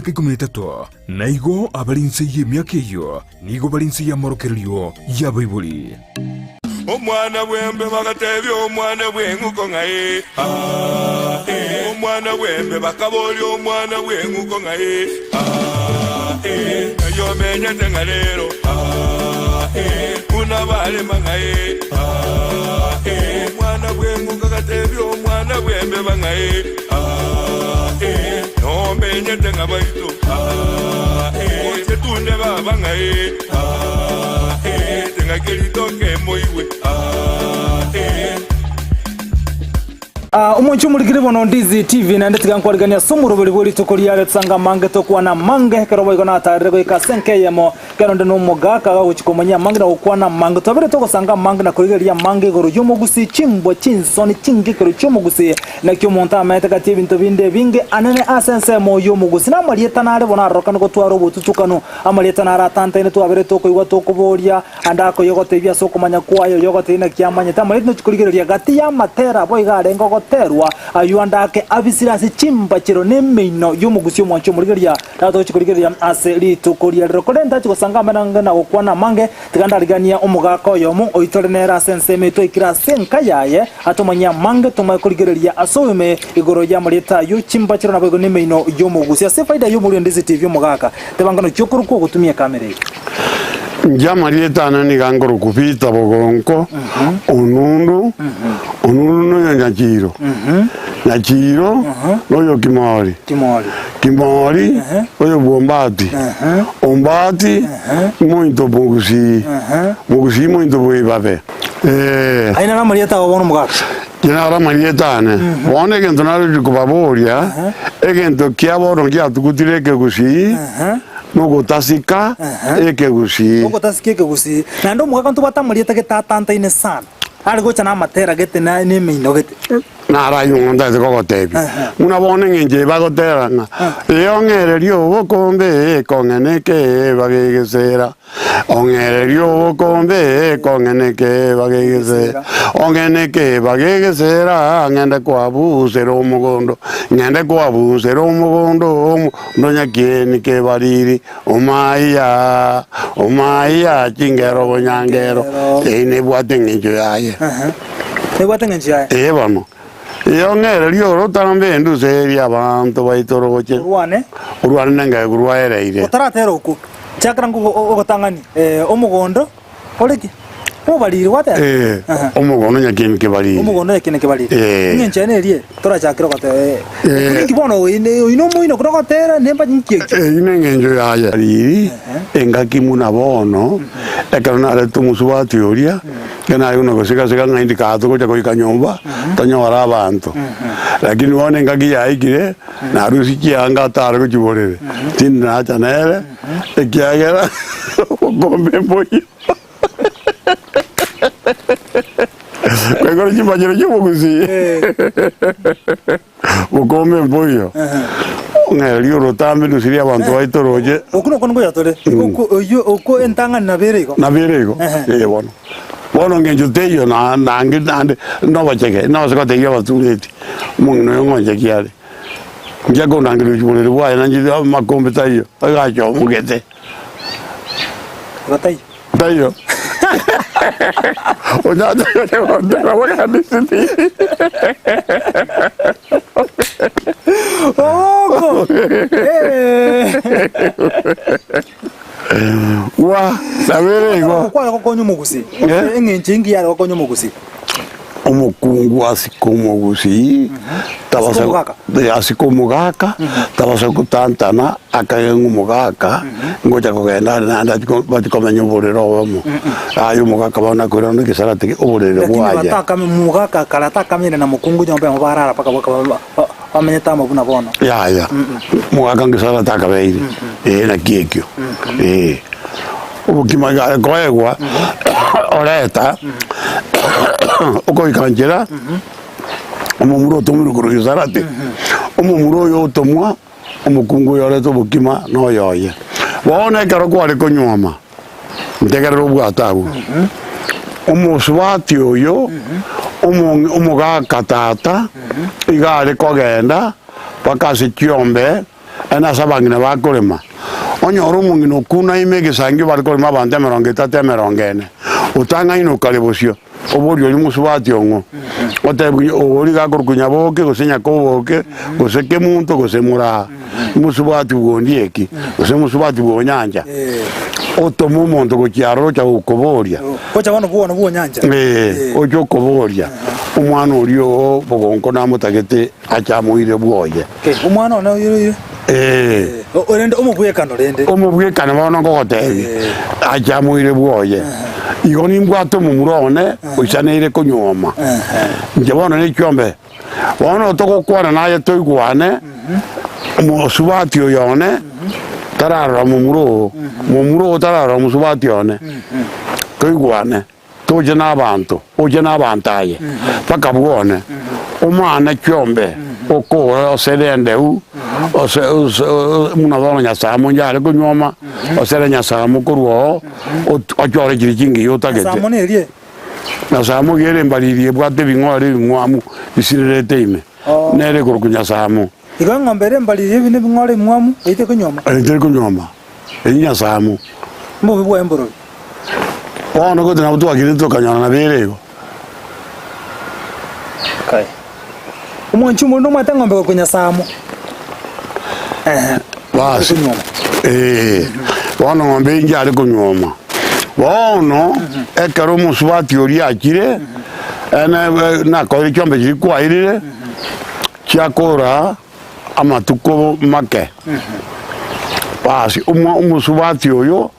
Emiaka 13, na igo abare inse y'emiaka eyio nigo bare inse y'amorokererio y'abaibori. Omwana bw'embe bagatebia omwana bw'eng'uko ng'a ee, aa, ee. Omwana bw'embe bakaboria omwana bw'eng'uko ng'a ee, aa, ee. Ng'ai omenyete ng'a rero, aa, ee. Buna barema ng'a ee, aa, ee. Omwana bw'eng'uko agatebia omwana bw'embeba ng'a ee, aa, ee. Nomenyete ng'a baito, aa, ee. Oche tunde baba ng'a ee, aa, ee. Ng'aki ritoke moigwe, aa, ee. Omonche omorikire bono Ndizi TV naende tiga nkwariganie ase omoroberi bwe rituko riare tosange amange tokwane amange ekero boigo natarire goika ase enka eyemo ekero onde nomogaka agagochia komanyia amange na gokwana amange twabere togosanga amange na korigereria amange igoro y'omogusii chimbwa chinsoni chingekero chi'omogusii naki omonto amaete gati y'ebinto binde ebinge anene ase ensemo y'omogusii na amarieta nare bono arorokane gotwara obotutukanu amarieta nare atantaine twabere tokoigwa tokoboria Ande akoyogotebia ase okomanya kwaye oyogotebia naki amanyete amarieta nochia korigereria gati y'amatera boigo arenge ogoterwa, ayio ande ake abisire ase chimbachero na emeino y'omogusia omwanchi omorigereria, nabo togochia korigereria ase rituko ria rero. Korende ntachi gosanga amang'ana na gokwana amange, tiga ndariganie omogaka oyomo oitore nere ase ensemo eye twaikire ase enka yaye, atomanyie amange tomae korigereria ase oime igoro y'amarieta ayio, chimbachero naboigo nemeino y'omogusia. Ase efaida y'omorwendesi TV omogaka, teba ng'a nochia okorokwa ogotumia ekamera eye. Inche amarieta ane nigo ankorokwa Peter Bogonko, Onundu, Onundu noyo Nyachiro, Nyachiro noyo Kimori, Kimori. Kimori oyo bw'Ombati, Ombati mointo Mogusii, Mogusii mointo bw'Ibabe. Eh. Aye naro amarieta ao bono omogaka. Inche naro amarieta ane. Bono egento narochie kobaboria, egento kia bono giatugutire ekegusii, Nogotasika ekegusii. Ogotasika ekegusii. Naende omogaka ntobwate amarieta gete atantaine sana. Are gocha namatera gete na nemeino gete. Naro ayio ng'a ntagete kogotebia. Buna bono eng'encho eye bagotera ng'a, Ee ong'ererie obokombe ee kong'ene ekeeba gegesera, ong'ererie obokombe ee kong'ene ekeeba gegesera, ong'ene ekeeba gegesera ng'ende koabusera omogondo, ng'ende koabusera omogondo omo. Nonya kieni kebariri, Omaiya, omaiya, chingero bonyangero, eyio nebwate eng'encho yaye. Nebwate eng'encho yaye. Ee bono, iyo ng'ererie oro otarambe enduse eria abanto baito roche. Orwane. Orwane nengegu rwaereire. Otaratera okwo, chakera ngogotang'ani omogondo. Ore ki? Obariri gwateba? Eh, Aha. omogondo nyakieni kebariri. Omogondo nyakieni kebariri. Eh. Eng'encho yaye neria ere, torachakere goteba eh. Eh. Ninki bono oine oino omoino kore ogotera nemba ninki ekio? Eyio neng'encho yaye riri engaki buna bono ekero narete omosubati oria ekero nare buna gosigasega ng'a indi kaa togocha goika nyomba tonyore abanto lakini bono engaki yaikire narusia chianga atare gochiborere tindi nacha nere Ekiagera obokombe mboiyo. Kwaigure chimanyiro chi'obogusii bokombe mboiyo. Ong'ererie orotambe ndusirie abanto baito roche. Okwo nokwo ngoya tore. Okwo oyio okwo entang'ani nabo ere igo. Nabo ere igo, Ehe. ee bono. Bono ngencho teiyo na naende naende nobocheke, nobase gotebia abatureti, omong'ina oyo ng'oncheki are. Inche nkondangeria oborere bwaye nainche amakombe taiyo, agacha omogete. Igo taiyo. Taiyo. Onyache gontera bakanisini. Ogo! Eh! Wa, nabere igo. Kware gokonya omogusii. Eh? Eng'encho engiya yare gokonya omogusii. Omokungu asike omogusii, tabasa Asike omogaka. eh, asike omogaka, tabasa gotantana akage ng'a omogaka ngocha kogenda are naende achie ko bachie komenya oborere obomo. Aye omogaka bono nakoirana egesarate ki oborere Lakini bwaye. batakame omogaka kare atakamire na mokungu nyomba yamo barara mpaka boka ba- ba- bamenyete amo buna bono. Yaya, omogaka ngesarate akabeire, eh naki ekio, eh. Obokima iga koegwa oreta okoika nchera omomura otomirwe korwa gesarate, omomura oyo otomwa omokungu oyo orete obokima na oyoye. Bono ekero kware konyuoma ntegerere obwate abwo, omosubati oyo omong'i omogaka tata iga are kogenda mpaka ase chiombe. Ene ase abang'ina bakorema, onyore omong'ina okuna ime egesangio bare korema abanto emerongo etato emerongo ene, otang'aine okare bosio, oborie oria mosubati ong'o, otebwe oria iga akorokwa Nyaboke gose Nyakoboke, gose Kemunto gose Moraa, mosubati bw'Ondieki, gose mosubati bw'Onyancha, otome omonto gochia aroro ocha gokoboria. Gocha bono bwono bw'Onyancha. Ee, oche okoboria, omwana oria oo bogonko namotagete ache amoire bwoye. Omwana one oyo oyo. Ee. Rende omobwekano rende. Omobwekano bono nkogotebia, ache amoire bwoye. Igo nimbwate omomura one oisaneire konyuoma. Inche bono ne chiombe, bono togokwana naye toigwane, omosubati oyo one tararora momura oo, momura oo tararora omosubati one, toigwane. Toche nabanto, oche nabanto aye, mpaka bwone, omwane chiombe, okore osere endeu, ose ose buna bono Nyasae monche are konyuoma, osere Nyasae mokorwa oo, ot ochore chiria chingiya otagete. Nyasae mono erie. Nyasae mogiya ere embariri ebwate ebing'ore ebimwamu bisirerete ime, nere ekorokwa Nyasae mo. Igo eng'ombe ere embariri ebi nebing'ore ebimwamu, eyio tekonyuoma. Eyio tekonyuoma, eyio Nyasae mo. Mbobe bwaye mborobi. Bono gose nabo twakire tokanyora nabo ere igo. Kai. Omwanchi omonene omwate eng'ombe gokonya Nyasae Ehe. Basi. Konyuoma. Ee, bono ng'ombe eyio inche are konyuoma. Bono, ekero omosubati oria achire, ene nakoire chiombe chiria kwairire, chiakora amatuko make. Basi omo omosubati oyo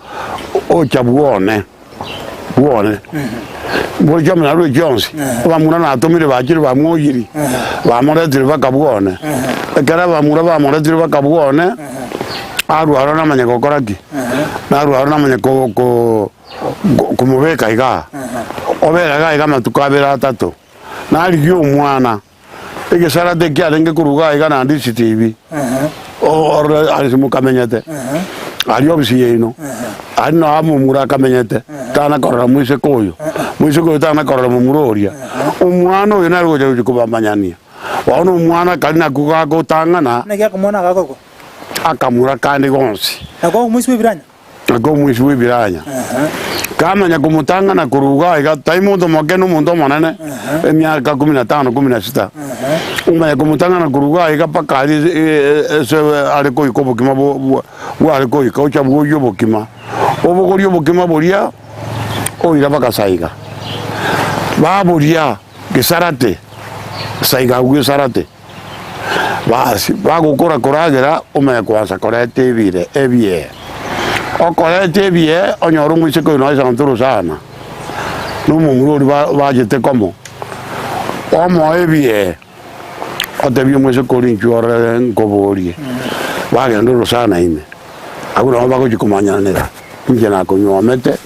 ocha bwone, bwone, mbori chiombe narue chionsi, abamura natomire bachire bamwoyiri, bamoretire mpaka bwone. Ekero abamura bamoretire mpaka bwone, arwa aro namanya gokora ki? Narwa aro namanya ko ko komobeka igaa, obera igaa iga amatuko abere atato, narigia omwana. Egesarate kiarenge korwa iga iga naende esitibi, orore ase mokamenyete, aria obisi yaino, aria nao omomura akamenyete, tana korora moiseke oyo, moiseke oyo tana korora momura oria. Omwana oyo nere ogocha gochia kobamanyania. Bono omwana kari nakwo gagotang'ana, Naki akamwana agakorokwa? akamura kande gonsi. Nako omoisia bw'ebiranya? Naki omoisia bw'ebiranya kamanya komotang'ana korwa iga iga, tai monto omoke na omonto omonene, emiaka kumi na tano, kumi na sita, omanya komotang'ana korwa iga iga mpaka aria ase are koika obokima bware koika, ocha bwoyia obokima, obogorie obokima boria, oira mpaka saiga. Baboria gesarate, saiga agwo gesarate. Basi bagokora koragera omanye koansa koreta ebire ebiee. Okoreta ebiee onyore omoiseke oyo noe santoro sana, na omomura oria ba bachete komo, omoe ebiee, otebie omoiseke oria inchuo orore nkoborie, bagenda orosana ime, abwo nabo bagochia komanyanera, inche nakonyuomete,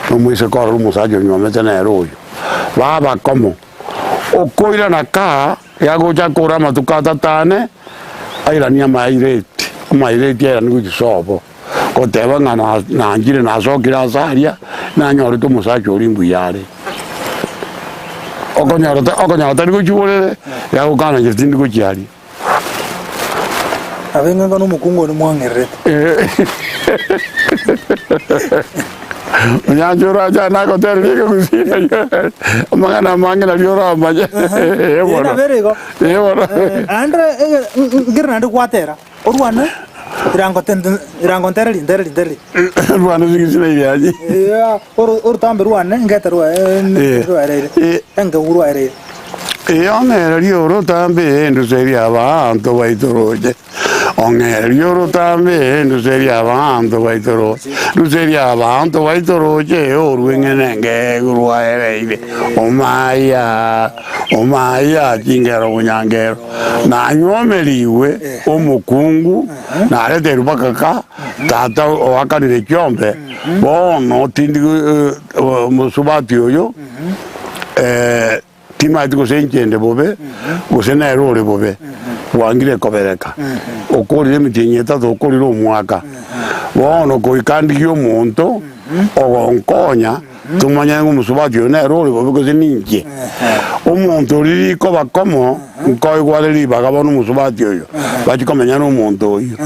na omoiseke ororo omosacha onyuomete nere oyo. Baba komo, okoirana kaa. Yagocha kore amatuko atato ane, airanie amaireti, amaireti airanie gochia sobo, goteba ng'a na nanchire nasokire ase aria, nanyorete omosacha oria mbuya are. Okonyora ta okonyora tari gochia borere, yagokana inche tindi gochia aria. Nabo eng'enga na omokungu one mwang'ererete. Onyancha orache aye nagotereria ekegusii amang'ana amange nario oramanye. Ee bono. Nabo ere igo. Ee bono. Naende nkere naende gwatera, orwane erango erango ntereri ntereri ntereri. Rwane sigisi na irianyi. Orutambe rwane ngete rwaereire, engegu rwaereire. Ee ong'ererie orotambe enduserie abanto baito roche. Ong'ererie orotambe enduserie abanto baito roche. Nduserie abanto baito roche orue ng'ene engegu rwaereire. Omaya, omaya chingero bonyangero. Nanywomerigwe omokungu, nareterwe mpaka ka tata oakanire chiombe, bono tindi mosubati oyo. Timaeti gose inche inde bobe, gose nere ore bobe, bwangire kobereka. Okorire emetienyi etato, okorire omwaka. Bono goika ndigie omonto ogonkonya, Tomanye ng'a omosubati oyo nere ore bobe gose ninche. Omonto oria rikoba komo, nkoigwa are ribaga bono omosubati oyo, bachie komenya na omonto oyio.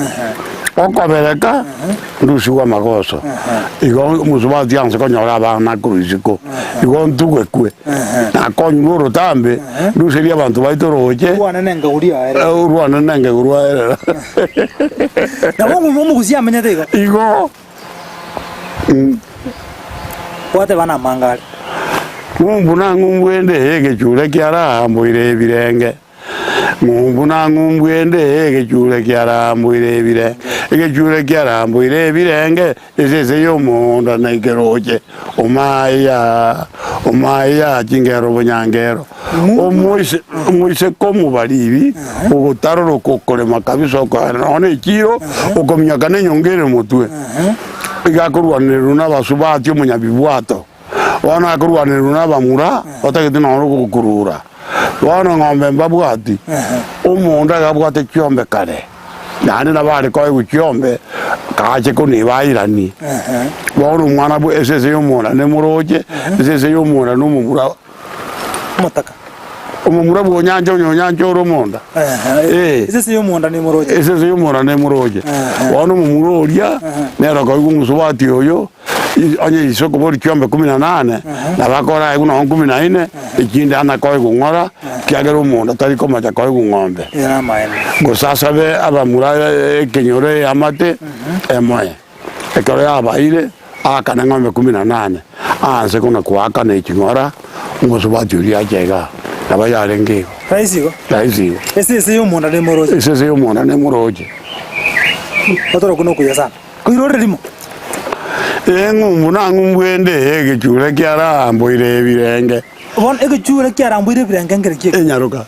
Okobereka, ndusigwe amagoso, igo omosubati anse konyora abana korwa isiko, igo ntugekwe, nakonyirwe orotambe, nduserie abanto baito roche, Orwane na engegu riaerera. orwane na engegu rwaerera. Nabo omogusia amenyete igo. Igo. Gwateba namanga are. Ng'umbu na ng'umbu ende egechure kiaramboire ebirenge, Ng'umbu na ng'umbu ende egechure kiaramboire ebirenge, Egechure kiaramboire ebirenge, Esese y'omogondo na ekeroche, Omaya, omaya, chingero bonyangero. Omoise, omoiseke omobaribi, ogotaroroka okorema kabisa okoera nonya na echiiro, okominyoka na enyongo ere motwe. Iga akorwanererwa na abasubati omonyabibwato, bono akorwanererwa na abamura batagete nonya ogokurura. Bono ng'ombe mbabwati, omonto iga abwate chiombe kare, naende nabo are koegwa chiombe, kache koniba airanie. Bono omwana bwe esese ya omona nemoroche, esese ya omona na omomura. Omotaka. Omomura bw'onyancha onye onyancha ore omonda. Eh. Esese y'omonda nemoroche. Esese y'omonda nemoroche. Bono omomura oria nere okoigwa omosubati oyo, onye ise okoboria chiombe kumi na nane, nabo akore aegwe nonye kumi na ine, echinde ana koegwa ng'ora, ekiagera omonda tari komocha koegwa ng'ombe. Gose asabe abamura ekenyoro eamate emoe. Ekero yabaire, aakane ng'ombe kumi na nane, aanse kona koakana eching'ora, omosubati oria ache igaa. Nabo yarenge igo. Rahisi igo. Rahisi igo. Esese y'omonda nemoroche. Esese y'omonda nemoroche. Otorokwe nokoyia sana. Koirorire rimo. Eng'umbu na ng'umbu ende egechure kiaramboire ebirenge. Bono egechure kiaramboire ebirenge nkereki eke? Enyaroka.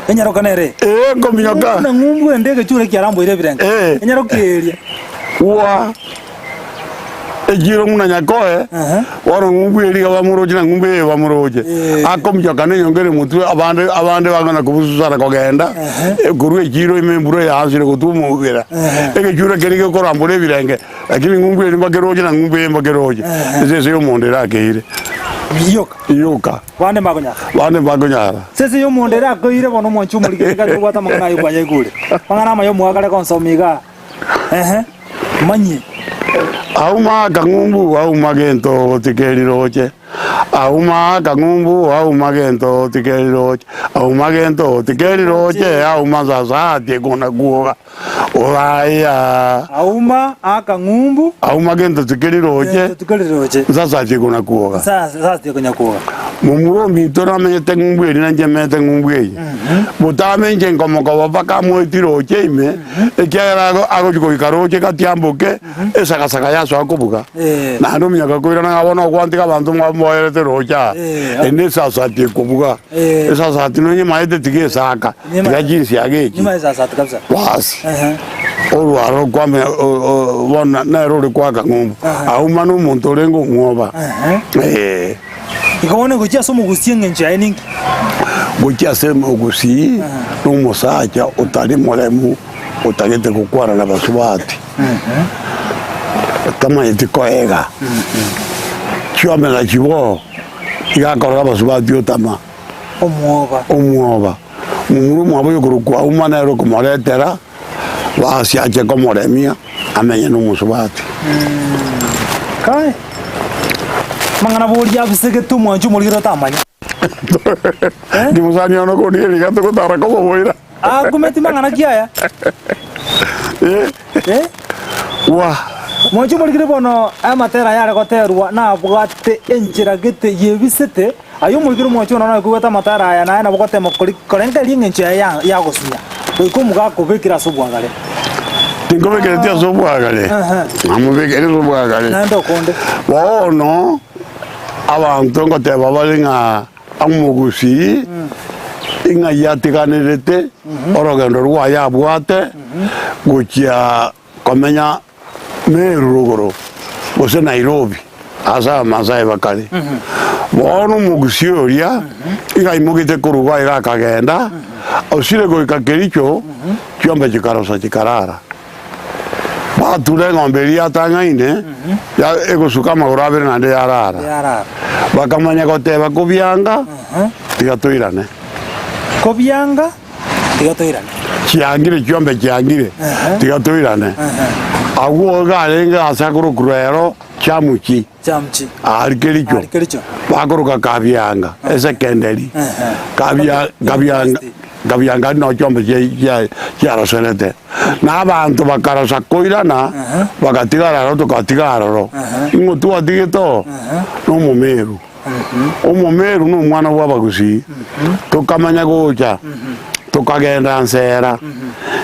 Enyaroka nere? Ee, nkominyoka. Ng'umbu na ng'umbu ende egechure kiaramboire ebirenge. Ee. Enyaroka eria. Wa. Echiro buna nyakoe, bono ng'umbu eria iga bamoroche na ng'umbu eye bamoroche. Akominyoka na enyongo ere motwe, abande abande bang'ana kobususana kogenda, korwa echiro ime embura yaansire gotwa omobera. Egechure keria gekorambora ebirenge, lakini ng'umbu eria mbakeroche na ng'umbu eye mbakeroche. Esese ya omonto erakeire. Yoka. Yoka. Bande mbakonyara. Bande mbakonyara. Sese y'omonto erakoire bono omwanchi omorigete gati obwate amang'ana aye kwayaigure. Amang'ana amaya omogaka are gonsomia igaa. Ehe, manyie. Auma akang'umbu auma gento tikeri roche Auma akang'umbu auma gento tikeri roche Auma gento tikeri roche auma sasa atie kona kuoga Oraya Auma akang'umbu. Auma gento tikeri roche. Gento tikeri roche. Sasa atie kona kuoga. Sasa atie konya kuoga. Momura ominto namenyete ng'umbu eria na inche menyete ng'umbu eye. Botambe inche nkomokoba mpaka amoetie roche ime, ekiagera ago agochia goika roche gatiamboke, esagasaga yasoa kobuga. Naende ominyoka koirana ng'a bono ogwantiga abanto mwaboerete roche aa, eye ne esasati ekobuga. Esasati nonyemaete tiga esaka, tiga chinsiaga echi. Baas, orwaro kwame bono nere ore kwaka ng'umbu, auma na omonto orenge omwoba, eh. Igo bono gochia ase omogusii engencho yaye ninki? Gochia ase omogusii na omosacha otari moremu otagete gokwana na basubati, otamanyeti koega, chiombe nachiboo iga akorora abasubati otama. Omwoba. Omwoba. Momura omwabo oyokorokwa Auma nere okomoretera basi ache komoremia amenye nomosubati. Kai. Amang'ana boria abisegete omwancho omorigete otamanya. Ndimosani ono korigereria riga togotara komoboira. Akumeti mang'ana ki aya? Eh. Eh? Wa. Mwancho omorigete bono amatera aya are goterwa nabwate enchera gete yebisete Aye omoikire omwancho one nonya koigwete amatara aya, naye nabo gotema korengereria engencho yaye ya gosunya, goika omogaka obekire ase obwagare. Tinkobekereti ase obwagare, namobekere ase obwagare. Naende okonde. Bono abanto ngoteba bare ng'a omogusii ing'ai atiganerete orogendo rwaye abwate gochia komenya Meru rogoro, gose Nairobi, ase Abamasai bakare. Bono omogusii oria iga aimogete korwa iga iga akagenda, osire goika Kericho, chiombe chikarosa chikarara. Batura eng'ombe eria yatang'aine, ya egosuka amagoro abere naende yarara. Yarara. Bakamanya goteba kobianga, tiga toirane. Kobianga, tiga toirane. Chiangire chiombe chiangire, tiga toirane. Agwo iga arenge ase akorokwa rero Chamuchi. Chamuchi. Aria Kericho. Aria Kericho. Bakoroka Kabianga, esekenderi. Kabia, Kabianga, Kabianga aria noo chiombe chia- chia- chiaroserete. Na abanto bakarosa koirana, bagatigara aroro tokatiga aroro. Ing'o twatigete oo? Na omomeru. Omomeru na omwana bwa abagusii. Tokamanya gocha, tokagenda nsera.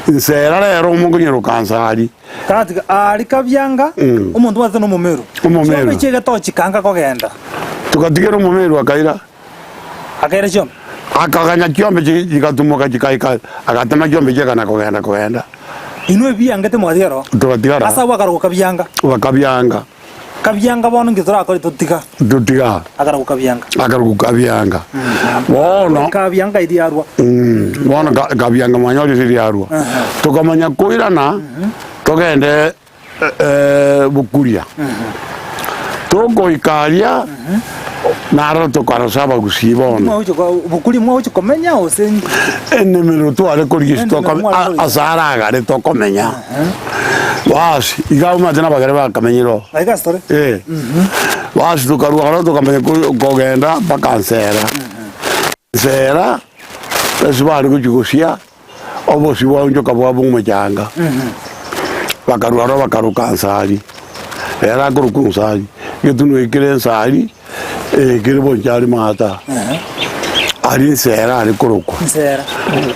Nsera rero omokonyeroka nsari. Tatiga aria kabianga, omonto bwatete nomomeru. Omomeru. Chiombe chi'egetochi kanga kogenda. Togatigera omomeru akaira. Akaira chiombe. Akaganya chiombe chi- chigatumoka chikaika, agatema chiombe chiakana kogenda kogenda. Inwe ebiangete mogatigara oo. Togatigara. Ase abwo akaroka kabianga. Bakabianga. Kabianga bono inki torakore totiga. Totiga. Akaroka kabianga. Akaroka kabianga. Bono. Kabianga eria arwa. Bono kabianga mwanyorire eria arwa. Tokamanya koirana, togende Bukuria. Togoika aria, naro tokarosa abagusii bono. Bukuria mwagochia komenya gose? Enemero tware korigia Enemero toko- mware korigia. ase aragare tokomenya. Basi, iga omanyete na abagere bakamenyire oo. Aiga ase tore? Eh. Basi tokarua ororo tokamanya ko- kogenda mpaka Nsera. Nsera, ase bare gochia gosia. Obosio bwaonchoka bwaba omochanga, bakarua aroro bakaroka Nsari, ere akorokwa Nsari, egetunwa eke kere Nsari, kere bonchari maata, aria Nsera are korokwa. Nsera.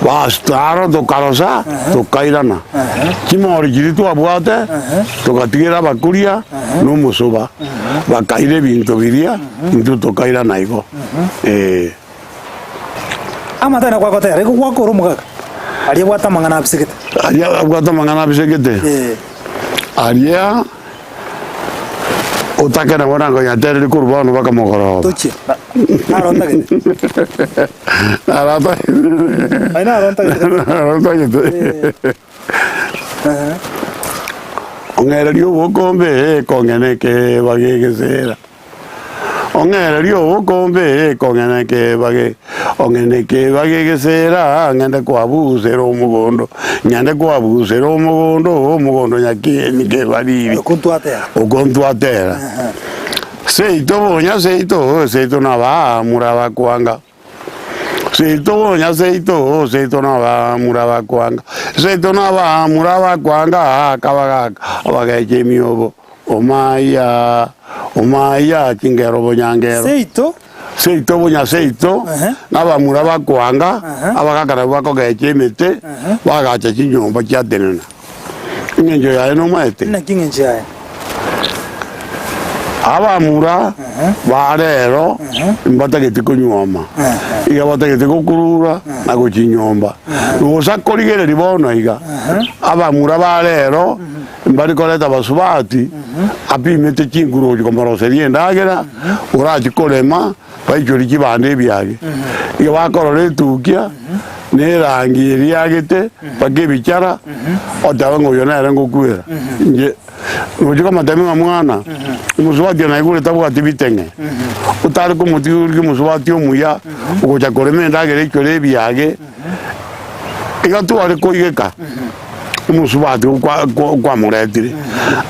Bas aro tokarosa, tokairana, chimori chiria twabwate, togatigera abakuria, na omosoba, bakaira ebinto biria, intwe tokairana igo, eh. Amatene gwagotera, igo gwakora omogaka aria abwate amang'ana abisegete. Aria abwate amang'ana abisegete, Eh. aria otake nabo nangonyatereri korwa bono mpaka mogoroba. Tochie. Naro ntagete. Naro ntagete. Aye naro ntagete. Naro ntagete. Eh. Ong'ererie obokombe kong'ene ekeba gegesera. Ong'ererie obokombe kong'ene ekeba ge ong'ene ekeba gegesera ng'ende kwabusera omogondo ng'ende kwabusera omogondo omogondo nyakieni kebariri Okontwatera. okontwatera. Seito bonya seito seito nabamura bakwanga. Seito bonya seito, seito nabamura bakwanga, seito nabamura bakwanga, akabagaka abagecha emiobo, omaiya, omaiya chingero bonyangero. Seito. Seito bonya seito, Ehe. nabamura bakwanga, Ehe. abagaka nabwo bakogecha emete, bagacha chinyomba chiatenena. Eng'encho yaye nomaete? Naki eng'encho yaye? Abamura ba rero mbatagete konyuoma, iga batagete gokurura na gochia nyomba. Gose akorigereria bono iga, abamura ba rero mbari koreta abasubati apimete chinguru gochia komoroseria endagera, orachie korema baichorie chibando ebiage. Iga bakorora etukia na erangi eria eagete mpaka ebichara, oteba ng'a oyo nere ngokwera. Inche Nochia komotebia ng'a mwana, omosubati oyo naigure tabwati biteng'e, otare komotiga origie omosubati omuya, ogocha korema endagera eichore ebiage, iga tware koigeka omosubati okwa kwa kwamoretire,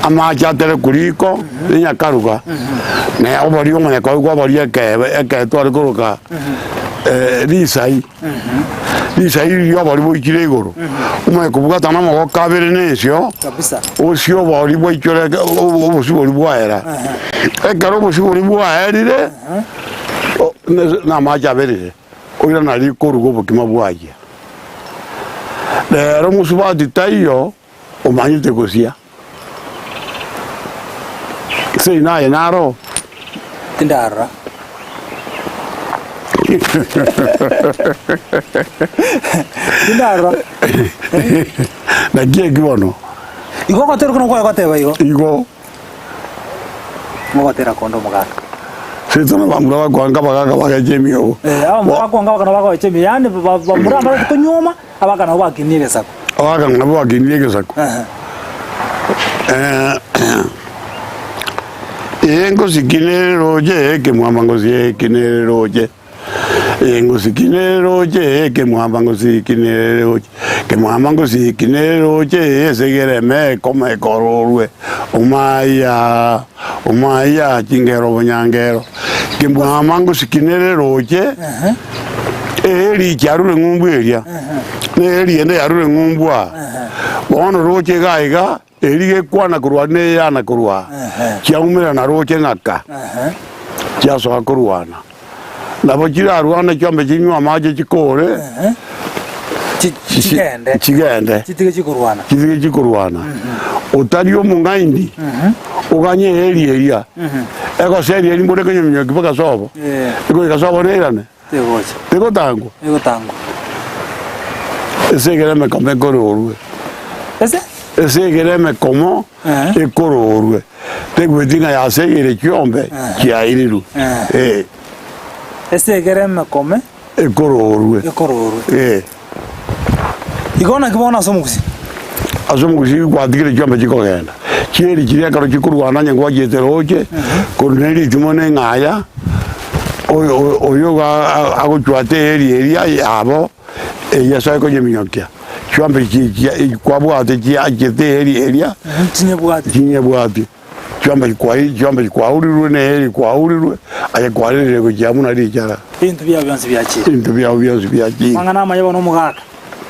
amache aterekwa riko, enyakaruga, na oboria omonyakoigwa oboria ekebe ekebe tware koroka risai. Risai riria obori boichire igoro, omanye kobwatana amaboko abere na ensio, Kabisa. osie obori bwaichore eke- obo- obosie boria bwaera. Ekero obosie boria bwaerire, o- ne- na amache aberire, oirane aria koruga obokima bwayia. Rero mosubati taiyo, omanyete gosia. Ase naye naro. Tindarora. Tindarora. Naki eki bono? Igo ogotera okwo nokwo goteba igo. Igo. Mogotera konde omogaka. Seito na bamura bakwanga abagaka bagecha emiobo. Eh, abamura bakwanga abagaka bagocha emiobo. Yaani bamura mbareti konyuoma, abagaka nabo bakinie egesaku. Abagaka nabo bakinie egesaku. Ehe. Ee ngosiki nere roche, ekemwamba ngosiki nere roche. Ee ngosiki nere roche, ekemwamba ngosiki nere roche. Ekemwamba ngosiki nere roche, esegere eme ekoma ekororwe. Omaya, omaya chingero obonyangero. Ekemwamba ngosiki nere roche, eeri chiarure ng'umbu eria, na eeri ende yarure ng'umbu aa. Bono roche iga iga. Eria gekwana korwa aria na eyana korwa aa, chiaumerana roche ng'aka, chiasoa korwana. Nabo chirarwane chiombe chinywe amache chikore, Chigende. chigende, Chitige chikorwana. chitige chikorwana. Otari omong'aini, oganye eeri eria, egoseria eria mbore ekenyomionyoki mpaka sobo, egoika sobo neirane. Tegocha. Tegotangwa. Egotangwa. Ase ekero emekomo ekororwe. Ase? Ase ekero emekomo Eh. ekororwe. Tegweti ng'a yasegeire chiombe chiairirwe. Eh. Eh. Ase ekero emekome Ekororwe. ekororwe. Eh. Igo naki bono ase omogusii? Ase omogusii gwatigire chiombe chikogenda. Chieri chiria ekero chikorwana onye gwachiete roche, korwa ne ritimo na eng'aya, oyo oyo oyo iga agochwata eeri eria yabo, eyio ase akonyeminyokia. Chiombe chi chia kwabwate chiachete eeri eria, Chinyebwati. chinyebwati. Chiombe kwai chiombe kwaurirwe na eeri kwaurirwe, aye kwarerire gochia buna richara. Ebinto biao bionsi biachire. Ebinto biao bionsi biachire. Amang'ana amaya bono omogaka.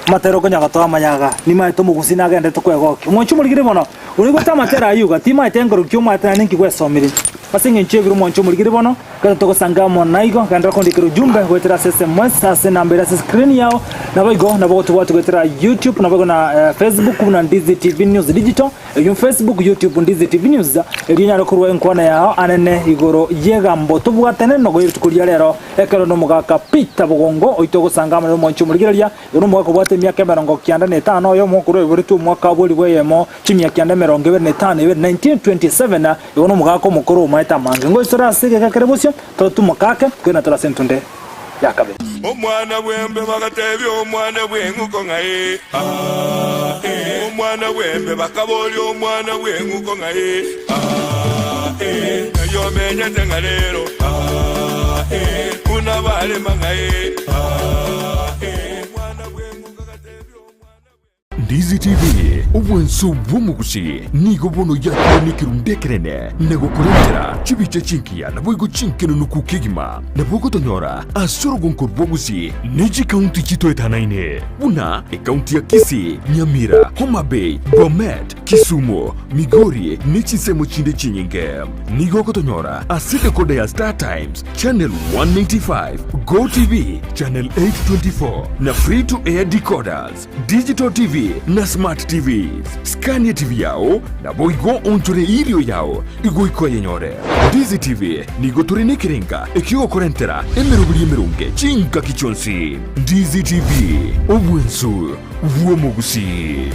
Amatera okonya gotoa amaya iga, nimaete omogusii nagenderete kwegokia. Omwanchi omorigire bono, oigwete amatera ayio iga, timaete enkoro ki omaete naende nki gwesomirie. Ase engencho y'ebiro omwanchi omorigire bono, gento togosange amo naigo, genderera kondikera ujumbe goetera ase sms ase enamba ere ase screen yao, naboigo nabo ogotobwatia goetera YouTube naboigo na Facebook buna Ndizi TV News Digital, Eyio Facebook, YouTube, Ndizi TV News, erio onyare korua enkwana yao anene igoro y'egambo tobwatane nogo y'rituko ria rero ekero nomogaka Peter Bogongo oito ogosanga amo nomwanchi omorigereria igo nomogaka obwate emiaka 95 oyomo okorwa oiboretwe omwaka bw'elifu eyemo chimia kianda 25 ebere 1927 igo nomogaka omokoro omaete amange ngoisore ase egeka kere bosio totumoke ake kwena tore ase entunde ya kabere. Omwana bw'embe bagatebia omwana bw'eng'uko ng'a ee, aa, ee. Omwana bw'embe bakaboria omwana bw'eng'uko ng'a ee, aa, ee. Ng'ai omenyete ng'a rero, aa, ee. Buna barema ng'a ee, aa, ee. Omwana bw'eng'uko agatebia omwana bw'embe. Ndizi TV, obwanso bw'omogusi, nigo bono yakire nekerundu ekenene na gokorentera chibicha chingiya naboigo chinkenunuku kegima. Nabo ogotonyora ase orogonko rwa Gusii ne chikaunti chitoetanaine buna ekaunti ya Kisii, Nyamira, Homa Bay, Bomet, Kisumu, Migori ne chinsemo chinde chinyinge. Nigo ogotonyora ase decoder ya Star Times, Channel 195, GoTv, Channel 824 na Free to Air decoders. Digital TV na Smart TVs. Skania TV yao, naboigo onchore erio yao igoika oyenyore. Ndizi TV nigo tore nekerenga ekiogokorentera emeroberi emeronge chingaki chionsi. Ndizi TV, obwensu bw'omogusii.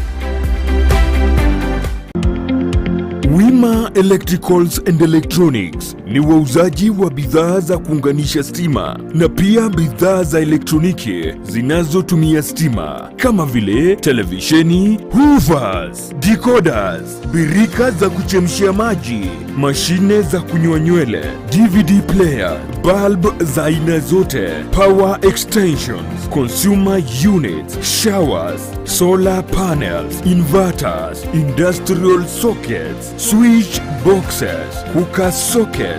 Wima Electricals and Electronics ni wauzaji wa bidhaa za kuunganisha stima na pia bidhaa za elektroniki zinazotumia stima kama vile televisheni, hoovers, decoders, birika za kuchemshia maji, mashine za kunyoa nywele, DVD player, bulb za aina zote, power extensions, consumer units, showers, solar panels, inverters, industrial sockets, switch boxes, cooker sockets,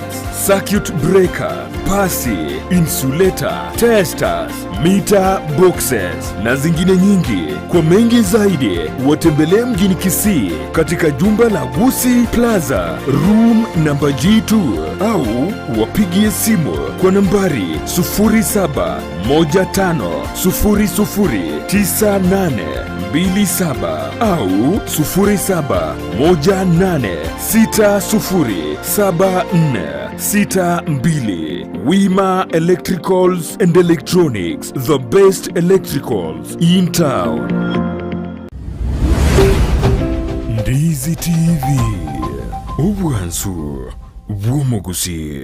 circuit breaker, pasi, insulator, testers, meter boxes na zingine nyingi. Kwa mengi zaidi watembelee mjini Kisii katika jumba la Gusii Plaza room namba G2 au wapigie simu kwa nambari 0715009827 au 0718607462. Wima Electricals and Electronics, the best electricals in town. Ndizi TV, obwansu bw'omogusii.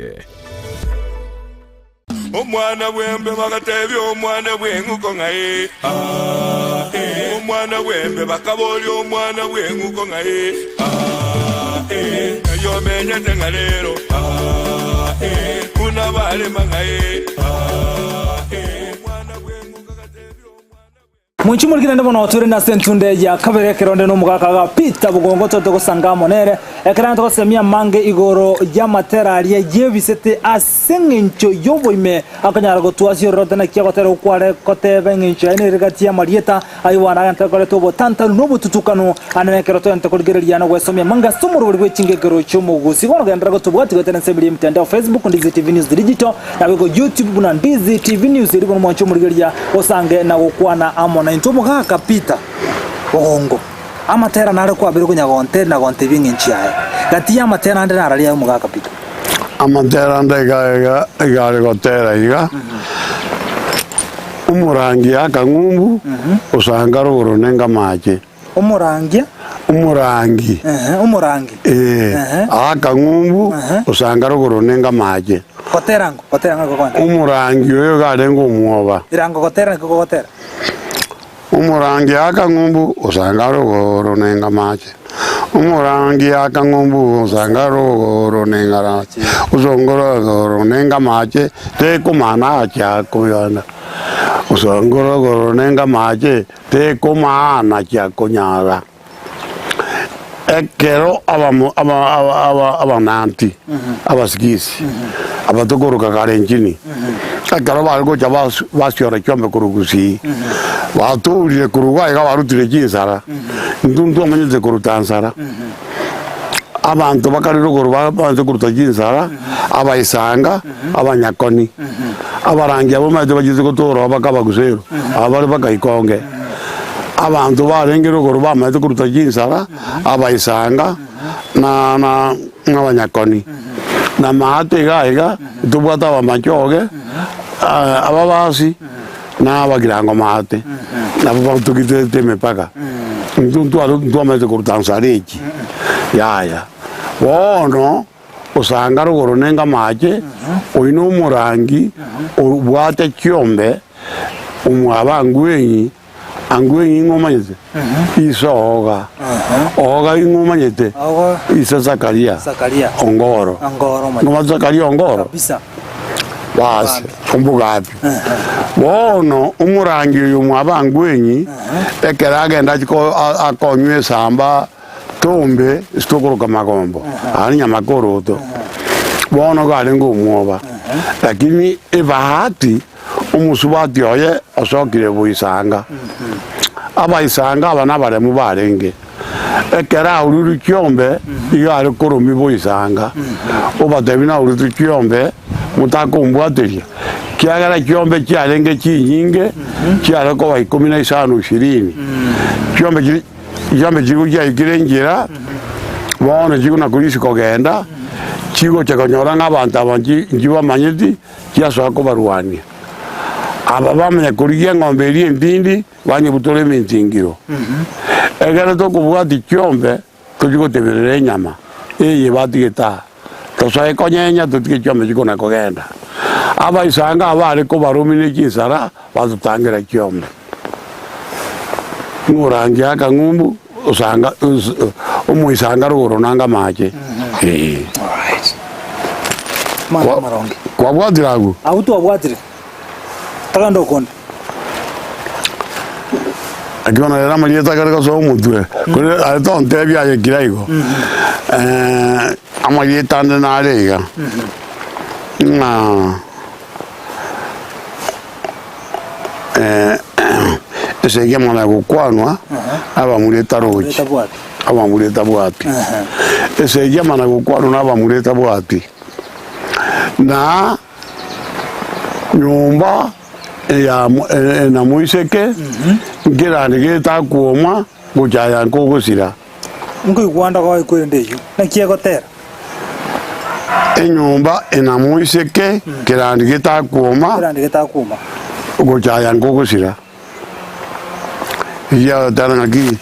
Omwana bw'embe bagatebia omwana bw'eng'uko ng'a ee, aa, ee. Omwana bw'embe bakaboria omwana bw'eng'uko ng'a ee, aa, ee, ng'ai omenyete ng'a rero, aa, ee, buna barema ng'a ee, aa, ee. Omwana bw'eng'uko agatebia omwana bw'embe. Mwanchi moriki naende bono tore ase entunde ya kabere ekero onde nomogaka ga Peter Bogongo tote gosanga amo nere ekero naende togosemia amange igoro y'amatera aria yebisete ase eng'encho y'oboime akonyara gotwasia ororote naki agotera okware koteba eng'encho yaye nere gati y'amarieta Aye nagento ekoreta obotantaru na obotutukanu, ande nekero toente korigereria na gwesomia amange ase omorobori bwe chingekero chi'omogusi. Bono genderera gotobwatia goetera ense ebiria y'emitandao Facebook Ndizi TV News Digital, naboigo YouTube buna Ndizi TV News erio bono mwanche omorigereria osange na gokwana amo naintwe. Omogaka Peter Bogongo, amatera nare kwabeire konya gonteria na gontebia eng'encho yaye. Gati y'amatera ande nararia aye omogaka Peter. Amatera ande iga iga iga are gotera iga. Omorangia akang'umbu, osanga rogoro nenga amache. Omorangia? Omorangi. Ehe, omorangi. Ee, Ehe. akang'umbu, Ehe. osanga rogoro nenga amache. Gotera ngo, gotera ng'aki gokonta? Omorangi oyo iga arenge omwoba. Erango gotera naki kogotera? Omorangi akang'umbu, osanga rogoro nenga amache. Omorangi akang'umbu, osanga rogoro nenga amache. Osongo rogoro nenga amache, tekomana acha koyana. Osongo rogoro nenga amache, tekomana achia konyara. Ekero abamo aba aba aba abananti, abasigisi, abatokoroka karenchini, ekero bare gocha bas basiora chiombe korwa gusii, batourire korwa iga iga barutire chinsara, intwe ntwamanyete koruta nsara, abanto bakare rogoro ba baanse koruta chinsara, abaisanga, abanyakoni, abarangi abwo omanyete bachete gotora bakabagusero, aba bare bakaikonge. Abanto barenge rogoro bamaete koruta chinsara, abaisanga, na na abanyakoni. Na maate iga iga, ntobwate abamachoge, ababasi, na abagirango maate, nabo batogiterete emepaka. Intwe ntware ntwamaete koruta nsara echi, yaya. Bono, osanga rogoro nenge amache, oyio na omorangi obwate chiombe, omwabo angwenyi, angwenyi ng'o omanyete? Ise Oga, Oga ing'o omanyete? Ise Zakaria, Ongoro. Ng'o Zakaria Ongoro? Basi, ombogapi. Bono omorangi oyo omwabo angwenyi, ekero agenda achie ko akonywa esamba. Tombe tokoroka magombo, aria nyamakoroto, bono iga arenge omwoba, lakini ebahati omosubati oye osokire boisanga. Abaisanga aba nabaremu barenge, ekero aururwe chiombe iga are koromia boisanga, obatebia naurutwe chiombe motakombwateria, kiagera chiombe chiarenge chinyinge chiare koba ikomi na isano ishirini, chiombe chiria. Chiombe chiria chiaikire enchera, bono chikona korisia kogenda, chigocha konyora ng'a abanto aba nchi nchibamanyeti, chiasoa kobarwania. Aba bamanya korigia eng'ombe eria entindi, banyebutora ementingiro. Ekero tokobwatia chiombe, tochia goteberera enyama eye batigete aa, tosoe konyenya totige chiombe chikona kogenda. Abaisanga aba bare kobaromia ne chinsara, batotangera chiombe. Ng'orange akang'umbu osanga omoisanga rogoro nanga amache eh. Alright. Mwana amaronge. Kwabwatire agwo? Agwo twabwatire. Togende okonde. Naki bono rero amarieta akare gosoa omotwe, korende aye tontebia aye kira igo, amarieta ande nare iga, ng'a. Esegi amang'ana agokwanwa, abamura etarochi, abamura etabwati. Esegi amang'ana agokwanwa na abamura etabwati. Na nyomba eya na moiseke, nkerande getakwoma gochaya nkogosira. Nkoigwanda goe kwerende eyio, naki egotera? Enyomba ena moiseke kerandi getakwoma, Kerandi getakwoma. gochaya nkogosira. Eyio agotera ng'aki,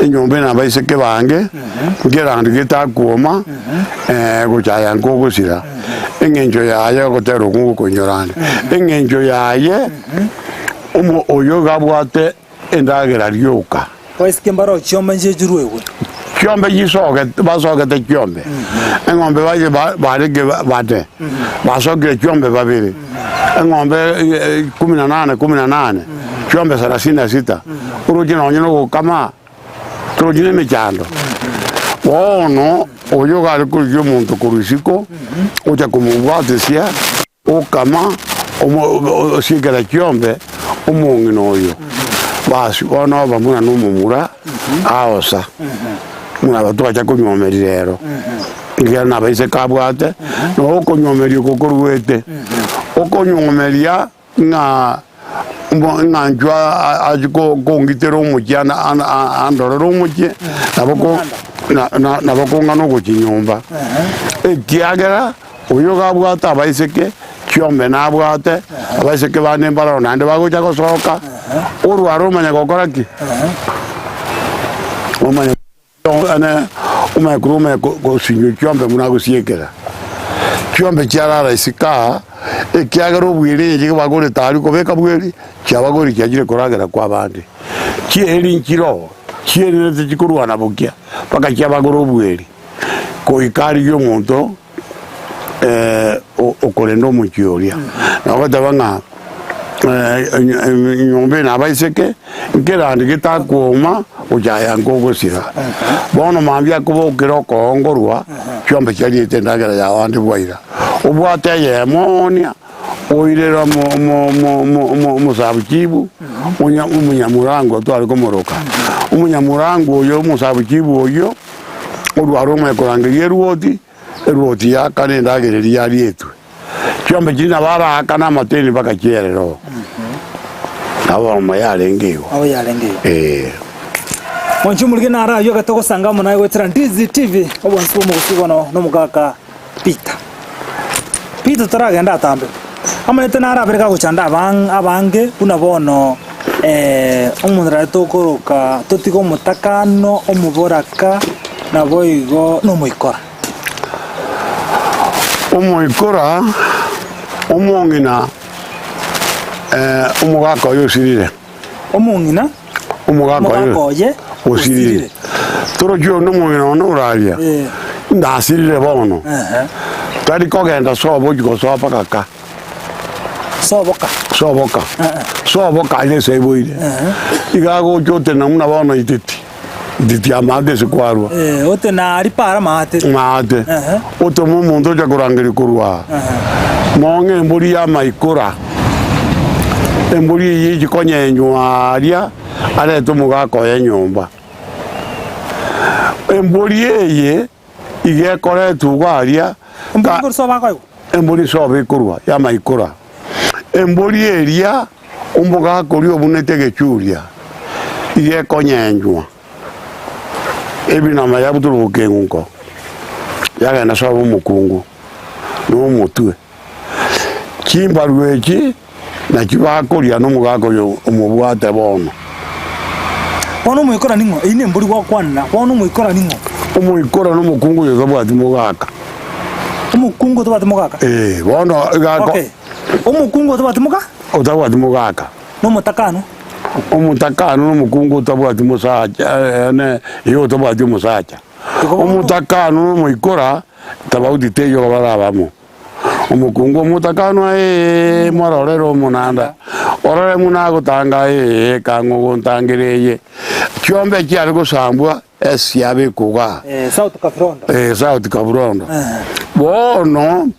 enyomba ena abaiseke bange, nkerandi getakwoma, gochaya nkogosira. Eng'encho yaye ogotera okwo ngokoinyora ande, eng'encho yaye, omo oyo iga abwate. endagera rioka. Abaiseke mbaroo chiombe nchiechurwegwe. Chiombe chisogete, basogete chiombe, eng'ombe baye ba- barenge ba- bane, basokire chiombe babere, eng'ombe kumi na nane kumi na nane, chiombe thelathini na sita, oroche nonye na ogokama, torochi na emechando. Bono, oyo iga are korigia omonto korwa isiko, ocha komobwatesia. Okama osiekera chiombe omong'ina oyo, basi bono oba buna nomomura aosa, buna aba twacha konywomeria rero, ekiagera nabaiseke abwate, na okonywomeria oko koruete, okonywomeria ng'a ng'a inchuo achie kongitera omochie andorere omochie, nabo ko nabo kong'ana ogochia nyomba, ekiagera. Oyio iga abwate abaiseke, chiombe nabwate, abaiseke bande mbaroro naende bagocha gosoka, orware omanye gokora ki? Omanye ane omanye korwa omanye gosinywa chiombe buna agosiekera. Chiombe chiarara isiko aa, ekiagera obweri onye chikobagorete aria kobeka bweri, chiabagori chiachire koragera kwa abande. Chieri nchiroo, chienenete chikorwana bokia, mpaka chiabagora obweri. Goika arigie omonto okorenda omochie oria, na ogoteba ng'a nyomba eye nabaiseke, nkerande getakwoma gochaya nkogosira. Bono mambia akobokera okoongorwa, chiombe chiariete endagera yao ande bwaira. Obwate eyemo oonia, oirere omosabuchibu, omonyamorango tware komoroka. Omonyamorango oyo omosabuchibu oyio. Orware omanye korangeria eruoti, eruoti yaakana endagera eria yarietwe. Chiombe chiria nabo araakane amateni mpaka chierere oo. Nabo omo yarenge igo. Nabo yarenge igo. Ee. Mwanche omorige naro ayio agete gosanga amo naye goetera Ndizi TV, obwansu bw'omogusii bono nomogaka Peter. Peter toragende atambe. Amanete naro abere gagochanda abang abange buna bono omonto nare tokoroka totige omotakano, omoboraka, naboigo nomoikora. Omoikora, omong'ina omogaka oye osirire. Omong'ina, Omogaka oye omogaka oye osirire. osirire. Torochi onde omong'ina one oraria, Eh. ndasirire bono. Ehe. Tari kogenda sobo ochia gosoa mpaka ka. Soboka. Soboka. Eh. Soboka aria ase aiboire. Iga agocha otenena buna bono ititi. Ititi amaate ase kwarwa. Eh, otena aria para amaate. Maate. Ehe. Otoma omonto ocha korangeria korwa aa. Ehe. Mong'e embori y'amaikora, embori eyio echi konyenywa aria, arete omogaka oye nyomba. Embori eye iga ekoretwa iga aria, Embori korwa sobo akoegwa? Embori sobo ekorwa y'amaikora. Embori eria omogaka oria obunete egechuria, iga ekonyenywa. Ebinama yabutorwa bokeng'unko, yagenda sobo omokungu, na omotwe. Chimbaru echi nachio bakoria na omogaka oyo omobwate bono. Bono omoikora ning'o? Eyio nembori gwakwanera. Bono omoikora ning'o? Omoikora na omokungu oyo otabwati mogaka. Omokungu otabwati mogaka? Ee, bono iga ako. Okay. Omokungu otabwati moka? Otabwati mogaka. Na omotakano? Omotakano na omokungu otabwati mosacha, ene igo otabwati omosacha. Omotakano na omoikora, tofauti teiyo iga bare abamo. Omokungu omotakano aye mororere omonanda, orore buna agotanga aye kang'o ogontangera eye. Chiombe chiare gosambwa esiabekwa igaa. South Kavirondo. Eh, South Kavirondo. Bono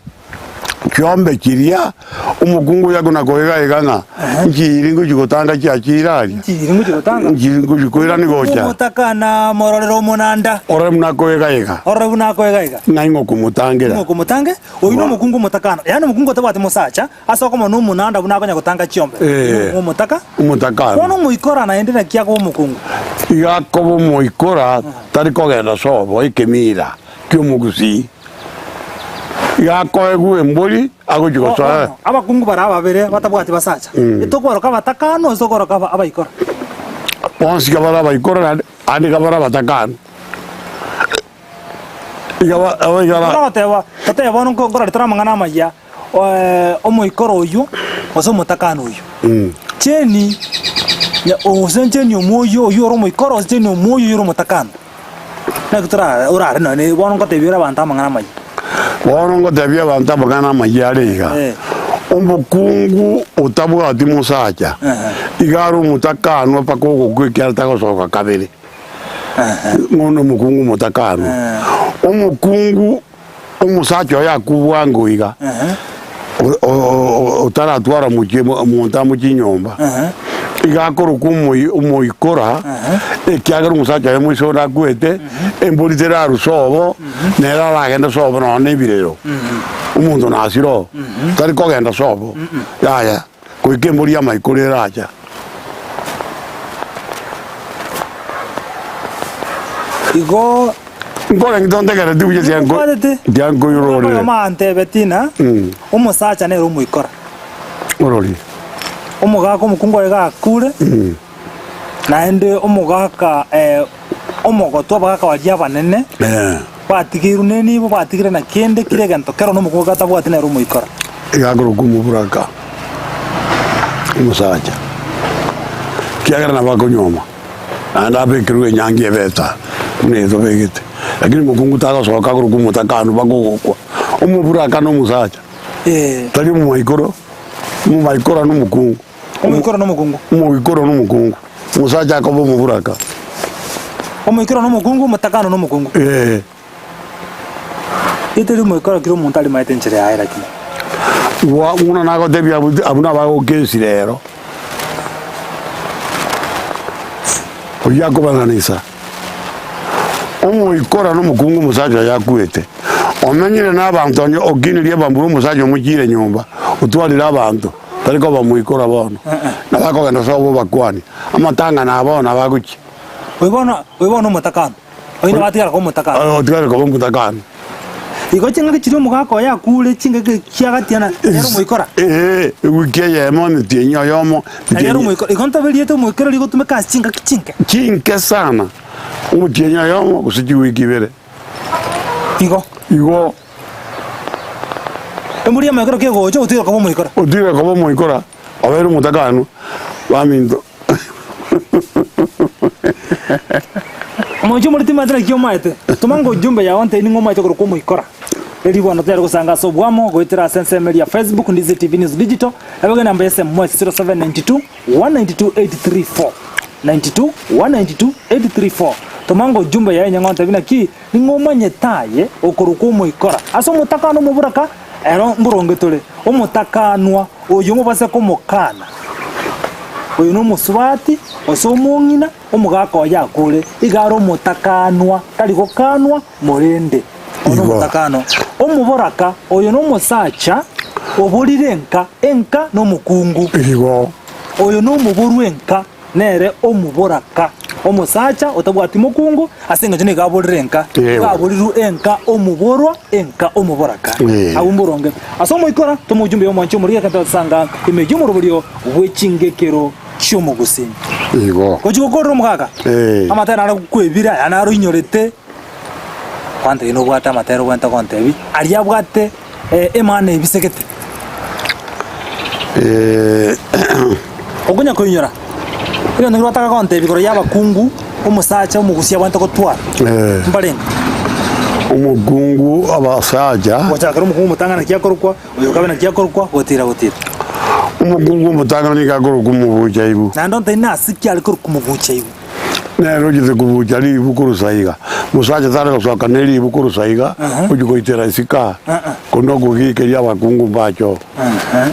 chiombe chiria omokungu oyo akona koiga iga ng'a nchiiri ngochi gotanga chiachire aria. Nchiiri ngochi gotanga. Nchiiri ngochi koirani gocha. Omotakana mororere omonanda. Orore buna akoiga iga. Orore buna akoiga iga. Ng'a ing'o okomotangera. Ing'o okomotange, oyio nomokungu omotakana. Yaani omokungu otabwati mosacha, ase okomona omonanda buna akonya gotanga chiombe. Eh. Oyio omotaka. Omotakana. Bono omoikora naende naki akoba omokungu? Iga akoba omoikora tari kogenda sobo ekemira ki'omogusii. Iga akoegwa embori agochia gosoa. Bono abakungu baria babere batabwati basacha, tokoroka abatakanu gose tokoroka abaikora? Bonsi iga bare abaikora naende naende iga bare abatakanu. Iga ba aba iga ba. Togoteba, totebe bono nko nkorora tore amang'ana amaya, omoikora oyio gose omotakanu oyio. Cheni. Ya osencheni omoyio oyio ore omoikoro, osencheni omoyio oyio ore omotakanu. Naki tora orare nonye bono ngotebia ore abanto amang'ana amayia. Bono ngotebia abanto amang'ana amayia are iga, Eh. omokungu otabwati mosacha, Ehe. iga are omotakanwa mpaka ogokwa ekiagera tagosoka kabere. Ng'o nomokungu omotakanwa. Omokungu omosacha oye akwe bwango iga, o- o- o- otaratwara mochie omonto amochie nyomba, iga akorokwa omoi omoikora, ekiagera omosacha oye moise onde akwete, embori terarwe sobo, nere aragende sobo nonya na ebirero, omonto nasire oo, tari kogenda sobo, yaya, goika embori y'amaikoro eracha. Igo Nkore ng'ito ntegereti buya tianko Ninkwarete. tiankoirorire. Oyomo antebeti ng'a Mm. omosacha nere omoikora. Orori. Omogaka omokungu oye gakure, Mm. naende omogaka eh, omogotu abagaka baria abanene, Eh. batigeirwe nenibo batigire na kende kire egento kero na omokungu gatabwati nere omoikora. Iga akorokwa omoburaka, omosacha, ekiagera nabo akonyuoma. Naende abekerwe enyangi ebeta buna eye tobegete. Lakini mokungu tagosoka korokwa omotakanu mpaka ogokwa. Omoburaka na omosacha, Eh, tari omomaikoro, omomaikoro na omokungu. omoikoro na omokungu. Omoikoro na omokungu, omosacha akoba omoburaka. Omoikoro na omokungu, omotakanu na omokungu. Eh. Riteri omoikoro kera omonto arimaete enchera yaye lakini. Bwa buna nagotebia abwo abwo nabagoka ensi rero. Oyio akobananisa, omoikora na omokungu omosacha oye akwete, omenyire na abanto onye okinirie abamura omosacha omochiire nyomba, otwarire abanto, tari koba moikora bono. Nabo akogenda sobo obakwanie, amatang'ana abo nabo agochia. Oyo bono, oyo bono omotakanu. Oyo nabatigara koba omotakanu. Oyo otigare koba omotakanu. Igo chingaki chiria omogaka oye akure, chingaki chiagatiana, nere omoikora. Ee, ewiki eyemo, emetienyi oyomo, Nari ere emetienyi omoikora. Igo ntobe erieta omoikora rigotumeka ase chingaki chinke. chinke sana, omotienyi oyomo gose chiwiki ibere. Igo. Igo. Embori y'omoikora kegocha, otigare koba omoikora. Otigare koba omoikora. Obeire omotakanu, baminto. Omochie omore timanyete naki omaete. Toma ng'a ujumbe yao ntebi ning'o omaete korokwa omoikora. Eri bono tonyare gosanga ase oboamo goetera ase ensemo eria ya Facebook Ndizi TV News Digital, eboge enamba ya SMS 0792 192 834 92 192 834. Toma ng'a ujumbe yao enyeng'o ntebi naki ning'o omanyete aye okorokwa omoikora. Ase omotakanu omoboraka ero mboronge tore. Omotakanwa oyio mobase komokana, oyo nomosubati, gose omong'ina, omogaka oye akure, iga are omotakanwa, tari gokanwa, morende. Oyo Igo. nomotakanwa. Omoboraka, oyo nomosacha oborire enka, enka nomokungu. Igo. Oyo nomoborwa enka. Nere omoboraka, omosacha otabwati mokungu, ase engencho nigo aborire enka, Eeh. nigo aborirwe enka omoborwa, enka omoboraka. Eeh. Abwo mboronge. Ase omoikora, tomojumbe y'omwanchi omorige ekero togosanga ime y'omoroberio bwe chingekero chi'omogusii. Igo. Gochia gokorera omogaka, Eeh. amatera naro kwebire aya naro oinyorete, kwantebia nobwate amatera obwenerete gontebia, aria abwate emana ebisegete. Eeh. Okonya koinyora, egento keria gwataka gontebia igoro y'abakungu, omosacha omogusia abwenerete gotwara, Eh. mbarenge? Omokungu abasacha. Gochakera omokungu omotang'ani naki akorokwa, oyo okabe naki akorokwa, gotira gotira. Omokungu omotang'ani nigo akorokwa omobucha ibu. Naende ontebie nase ki are korokwa omobucha ibu? Nere ochete kobucha ribu korwa saiga. Mosacha tare gosoka ne ribu korwa saiga, Aha. ochia goitera isiko aa, Ah-ah. korende okogikeria abakungu mbache oo. Aha.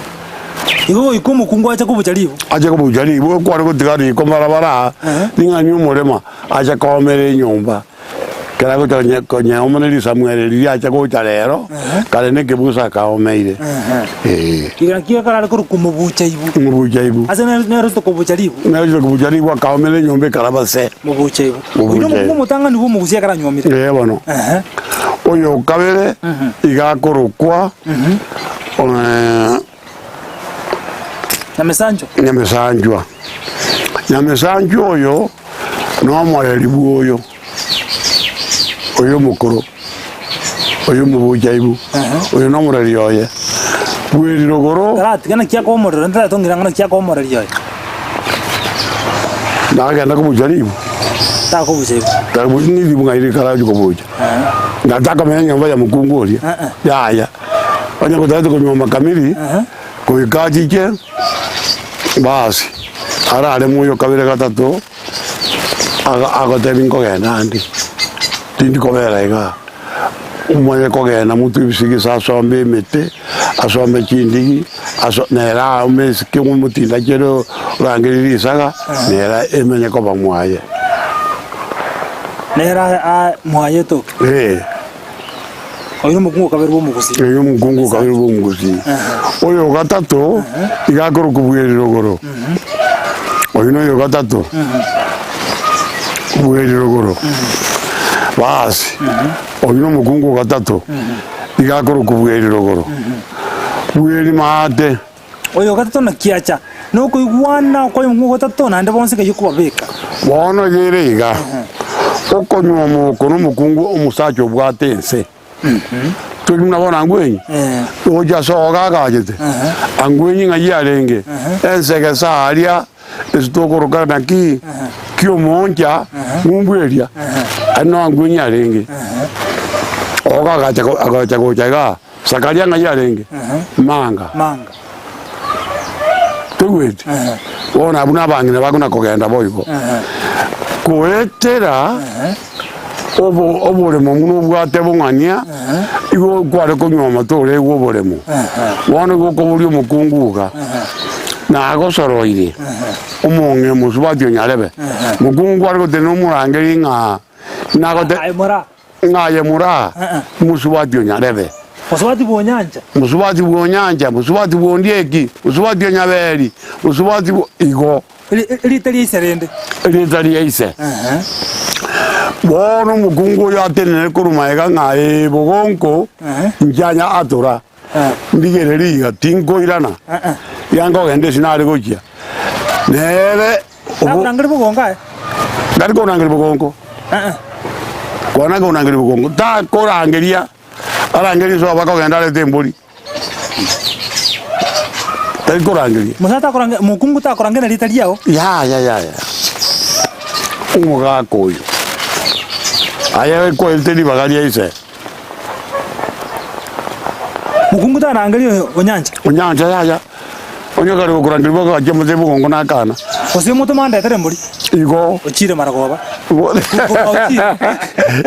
Igo goika omokungu ache kobucha ribu. Ache kobucha ribu, ekware gotiga riko barabara aa, Aha. ning'ani omorema, ache koomera enyomba. Ekero agocha konye konyeoma ne risamu ere riria acha gocha rero, kare na ekebusa akaomeire. Ee. Iga naki ekero are korokwa omobucha ibu. Omobucha ibu. Ase nere nere ochete kobucha ribu. Nere ochete kobucha ribu akaomera enyomba ekaraba se. Mobucha ibu. Mobucha Oyio nomokungu ibu. omotang'ani bwa omogusia ekero anywomire. Ee bono. Ehe. Oyo okabere, iga akorokwa eh, Nyamesanchwa. Nyamesanchwa. Nyamesanchwa oyo nomoreri bw'oyo, oyo omokoro, oyo omobuchaibu, oyo nomoreri oye. Bweri rogoro. Taratiga naki akoa omorero, ntaratong'ira ng'a naki akoa omoreri oye. Nagenda kobucha ribu. Takobucha ibu. Takobucha ni ribu ng'ai rikarachi kobucha. Na takomenya nyomba ya mokungu oria. Yaya. Onye gotagete konyuoma kamiri, goika achiche, basi, arare moyo kabere gatato, aga agotebi nkogenda ande, tindi kobera igaa. Omanye kogenda motwe ebisige ase asombe emete, asombe chindigi, aso nere aome esike omotindachere orangerie risaga, nere emenye koba mwaye. Nere aa mwaye etoke. Ee. Oyo nomokungu okabere bw'omogusii. Oyo omokungu okabere bw'omogusii. Oyo ogatato iga akorokwa bweri rogoro. Oyo noyo ogatato. Bweri rogoro. Basi, oyo nomokungu ogatato iga akorokwa bweri rogoro. Bweri maate. Oyo ogatato naki acha nokoigwana kw'oyomokungu ogatato naende bonsi ng'ai okobabeka. Bono ere iga, okonyuoma oko nomokungu omosacha obwate ense. Tori buna bono angwenyi, ogochia ase ogo agachete, angwenyi ng'ai arenge, ense egesa aria, ase tokoroka naki, kiomooncha, ng'umbu eria, aria noo angwenyi arenge. Ogo agacha agacha gocha igaa, Sakaria ng'ai arenge, manga. Manga. Toigweti? Bono abwo nabang'ina bakona kogenda boigo. Goetera obo oboremo buna obwate bong'ania, igo kware konywa amato oregwe oboremo. Bono igo okoboria omokungu iga, nagosoroire, omong'ina mosubati onyarebe, mokungu kware gotenena omorangerie ng'a nagote Aye mora. ng'a aye moraa, mosubati onyarebe. Mosubati bw'onyancha. Mosubati bw'onyancha, mosubati bw'ondieki, mosubati onyaberi, mosubati bwo igo. Erieta ria ise rende. Erieta ria ise. Bono omokungu oyo atenenere korwa magega ng'a ee bogonko, inche anya atora, ndigererie iga, tinkoirana, iga nkogenda ase nare gochia. Nere obo. Nakorangeria bogonko aye. Tari korangeria bogonko. Kwana korangeria bogonko, takorangeria, arangerie sobo akogenda arete embori. Tari korangeria. Musa takorange mokungu takorangeria rieta riao. Yaya yaya. Omogaka oyo. Aye kwaete ribaga ria ise. Mokungu tarangeria oyo onyancha. Onyancha yaya. Onye kare gokorangeria bagacha omote bogongo na akana. Gose omote mwandetere embori. Igo. Ochire maragoba.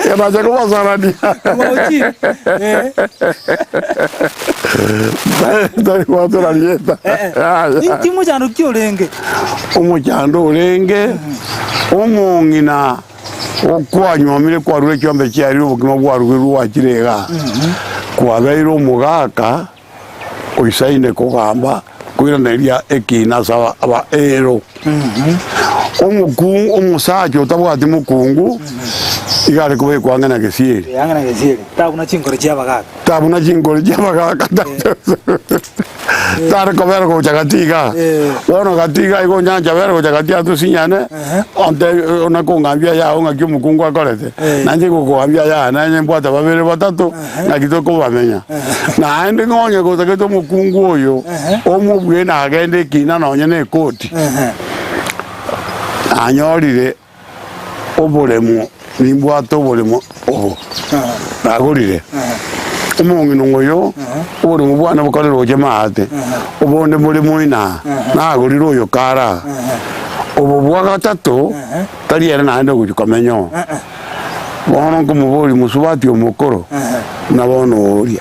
Yanacha kobasarania. Ochire. Eh. Tari gwatora rieta. Inki mochando ki orenge? Omochando orenge, omong'ina okwanyuomire kwarure ekiombe chiarire obokima bwarugirwe gwachire igaa, kwabeire omogaka oisaine kogamba koiraneria ekiina ase aba aba ero. Omokungu omosacha otabwati mokungu, iga are kobekwa ang'e na gesieri. Ang'e na gesieri. Tabuna chinkoro chi'abagaaka. Tabuna chinkoro chi'abagaaka tare kobera gocha gati igaa. Bono gati igaa igo onyancha bera gocha gati atosinyane, ontebi ona kong'ambia ayago ng'aki omokungu akorete, nainche ngokoambia ayane naye mbwate babere batato, ng'aki tokobamenya. Naende ng'onye gotagete omokungu oyo, omobue nagende ekina nonye na ekoti, nanyorire oboremo, nimbwate oboremo obo, nagorire. Omong'ina oyo, oboremo bwane bokare roche maate, obonde bore moina, nagorire oyo kare aa. Obo bwa gatato, tari ere naende ogochia komenya oo. Bono nkomoboria mosubati omokoro, buna bono oria,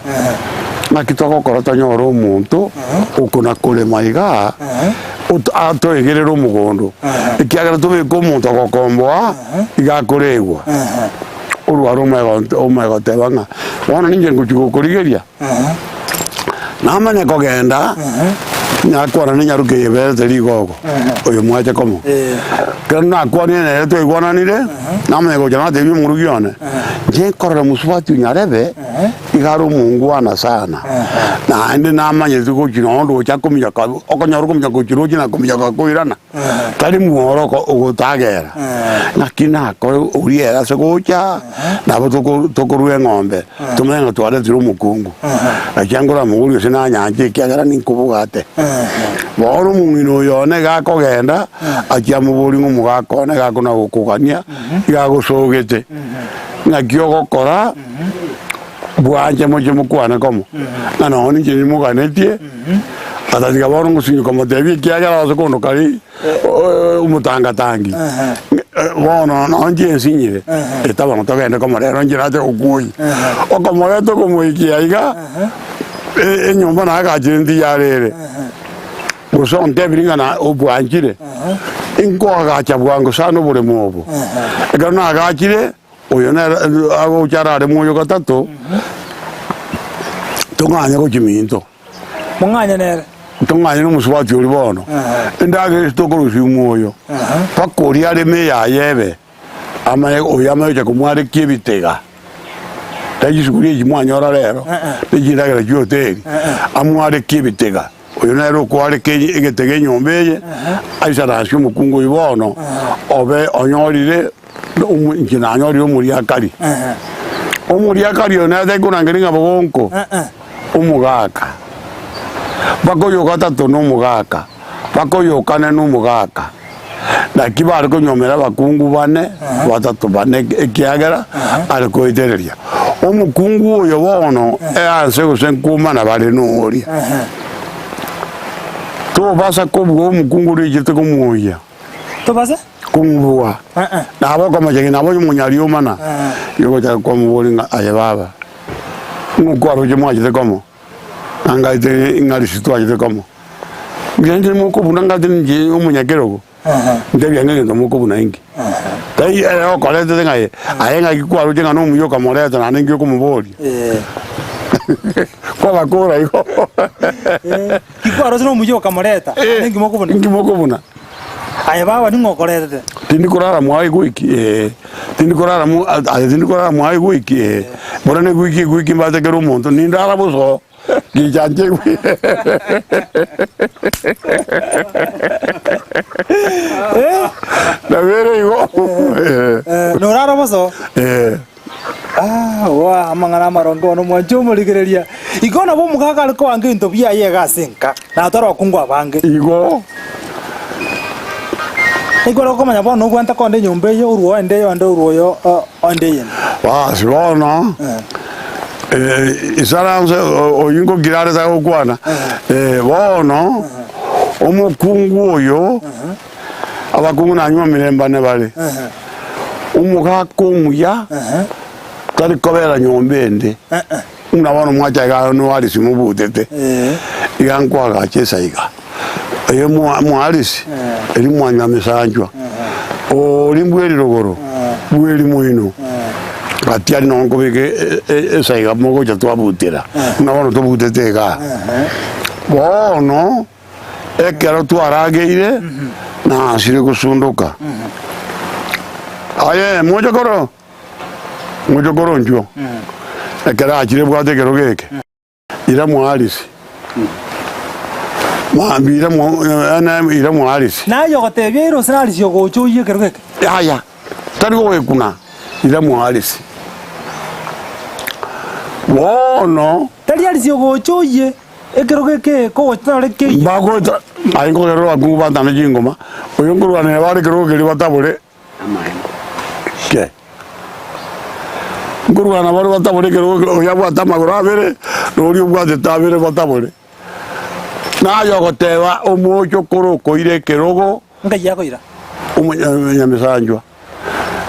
ng'aki togokora tonyore omonto okona korema igaa, ot- atoegerere omogondo, ekiagera tobeke omonto ogokomboa, iga akoregwa. Orware omwego omanye goteba ng'a bono ninche ngochia gokorigeria, namanye kogenda, nakwana na enyaroke eye eberete rigogo, oyo mwacha komo. Ekero nakwanire nere twaigwananire, namanya gocha natebia omorugi one, inche nkorora mosubati onyarebe, Iga are omongwana sana, naende namanyete gochia nonya ndoche akominyoka okonyora okominyoka gochia roche na kominyoka koirana, tari mworo oko ogotagera. Naki nakore oria ere ase gocha, nabo toko tokorwa eng'ombe, tomanye ng'a twaretire omokungu. Naki angora mogoria gose nanyanche ekiagera ninkobogate. Bono omong'ina oyo one iga akogenda, achia amoborie ng'a omogaka one iga akona gokogania, iga agosogete, ng'aki ogokora. Bwanche moche mokwane komo, ng'a nonya ninche nimoganetie, atatiga bono ngosinyo komotebia ekiagera ase kondo kare omotangatangi. Bono nonya inche nsinyire, eta bono togende komo rero inche nache gokuoyia. Okomoreta okomoikia iga, enyomba nagachire ntiyare ere, gose ontebirie ng'a na obwanchire, inkoagacha bwango sana oboremo obo. Ekero nagachire. Oyo nere agocha arare moyo gatato, tong'anye gochia minto. Mong'anye nere. Tong'anye nomosubati oria bono. Endagera ase tokorusia omoyo, mpaka oria areme eyaye ebe, amanye oyo amanye gocha komwarekia ebitega. Tari chisuguri echi mwanyora rero, ne chindagera chia hoteli, amwarekie ebitega. Oyo nere okwareka egetega enyomba eye, aisaransie omokungu oyio bono, obe onyorire inche nanyorire omoriakari. Omoriakari oyo nere tari korangeria ng'a bogonko, omogaka. Mpaka oyo ogatato na omogaka, mpaka oyo okane na omogaka. Naki bare konyomera abakungu bane, batato bane ekiagera are koetereria. Omokungu oyo bono eanse gose nkomana bare noria. Tobasa kobua omokungu oria oichete komwoyia. Tobasa? Komobua. Nabo okomochegi nabo omonyariomana, igo ogochaka komoboria ng'a aye baba, ng'o kwaroche mwachete komo? Nangaete ng'a risi twachete komo. Inche mokobuna ngate ninche omonyakerogo, ntebia ng'a egento mokobuna inki. Tai ere okoretete ng'a aye, aye ng'aki kwaroche ng'a nomuya okamoreta naende inki okomoboria. Kwabakora igo. Ki kwaroche nomuya okamoreta, naende inki mokobuna? Inki mokobuna? Aye baba ning'o okoretete? Tindi korara mwaye goiki ee, tindi korara mo aye tindi korara mwaye goiki ee, bono ne goiki egoiki mbate kera omonto nindara bosa oo, gichanche egwi nabo ere igo Eh, norara bosa oo? eh. Ah, waa, amang'ana amaronge bono mwanche omorigereria. Igo nabo omogaka are koanga ebinto biaye iga ase enka, na atware abakungu abange. Igo. Nigo ore okomanya bono obwate konde enyomba eye, orwe oende eye onde orwe oyo oende eyende. Basi bono, isaranse oyio nkokira are tagokwana, bono omokungu oyo. Abakungu nanyuomire mbane bare, omogaka omuya tari kobera nyomba ende, buna bono mwacha iga noarisi mobutete, iga nkoagacha esaiga, eye mwarisi, eri mwanywa mesanchwa, oria mbweri rogoro, bweri moino, gati aria noo nkobeka esaiga mogocha twabutera, buna bono tobutete igaa. Bono. Ekero twarageire, naasire gosundoka. Aye mochokoro, mochokoro inchuo. Ekero achire bwate ekerogo eke, ira mwarisi. Mambia ira mo- ene ira mwarisi. Naye ogotebia ere ose narisi ogocha oyie ekerogo eke. Yaya, tari goekuna, ira mwarisi. Bono. Tari arisi ogocha oyie. Ekerogo eke kogochitore keiyo. Mbagocha aye nkogerera abakungu batane chingoma, oyo nkorwanera bare ekerogo keria batabore ke. Nkorwana bare batabore ekerogo keria, oyo abwate amagoro abere, na oria obwatete abere batabore. Naye ogoteba omochokoro okoira ekerogo. Ngai akoira. Omonyamesanchwa.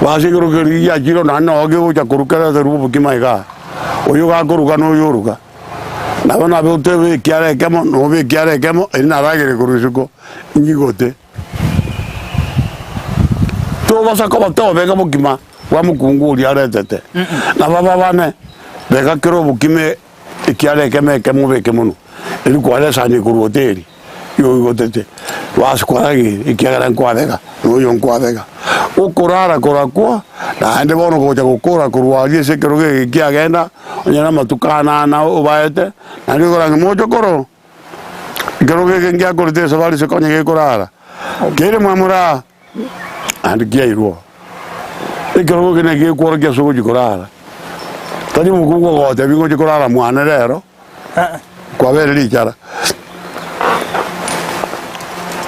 Base ekero keria giachire naende noo kegocha korwa kereterwe obokima igaa, oyo gakoruga na oyo oruga. Nabo nabe otebe ekiara ekemo na obe ekiara ekemo, erio naragere korwa isiko, nyigote. Tobasa koba tobeka bokima bwa mokungu oria aretete, nabo babane, beka kera obokima ekiara ekemo ekemo obeke monwe, erio kwaresa onye korwa hoteli. Igo oigotete, bas kwarageire ekiagera nkwabega, na oyo nkwabega. Okorara korakwa, naende bono gocha gokora korwa aria ase ekerogo eke kiagenda, onye na amatuko anana obaete, naende okorange mochokoro, ekerogo eke ngiakorete esabari ase konya gekorara, kere mwamoraa. Naende kiairwa, ekerogo eke naki gekworokia ase ogochia korara, tari mokungu ogotebia ngochia korara mwane rero, kwabere richara.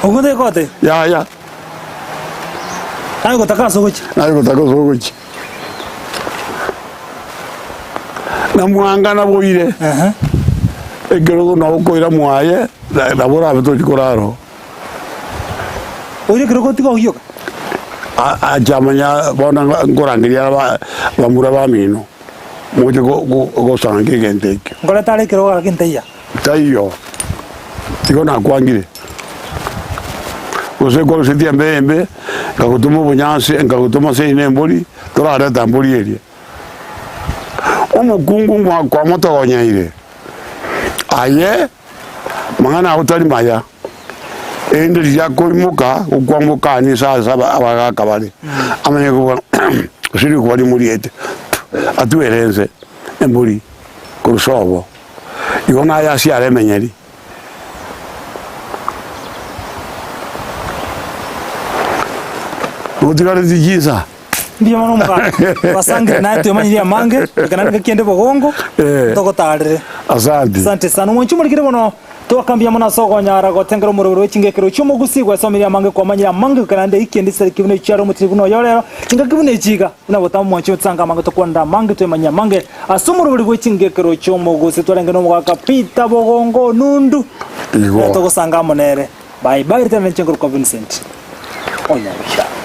Okwo tegote? Yaya. Naye gotaka ase ogochia? Naye gotaka ase ogochia. Na mwanga naboire, ekerogo nabo okoira mwaye, nabo orabe tochia korara oo. Oire ekerogo tiga ogioka. Acha amanya bono nkorangeria aba bamura bamino, moche gosanga egento ekio. Nkorete are ekerogo gaki ntaiyo. Taiyo, igo nakwangire. Gose kwarusetie embe embe, nkagotoma obonyansi, nkagotoma ase ine embori, torareta mbori eria. Omokungu kwamotogonyeire, aye. Amang'ana ao tari maya, erinde riria akoimoka gokwamboka ase ase abagaaka bare, amanye koba gose rikuba rimoriete, atwere ense embori korwa sobo. Igo naye asiare emenyeri. Notigareti chinsa? Mbuya mono omogaka, twasangire naye twemanyirie amange, goika naende ngaki ende bogongo, Eh. togotarere. Asante. Asante sana. Omwanchi omorikire bono, twaka mbuya mono ase okonyara gotengera omoroboro bwe chingekero chi'omogusii gwesomeria amange kwamanyire amange goika naende eki ende chisariki buna echiare omotiri buna oyo rero, chingaki buna echi iga, buna botambe omwanchi otosange amange tokwanere amange twemanyie amange ase omorobori bwe chingekero chi'omogusii twarenge nomogaka Peter Bogongo Onundu. Igo. Togosanga amo nere. Bye bye, ritang'ani ninche nkorokwa Vincent Onyabuya.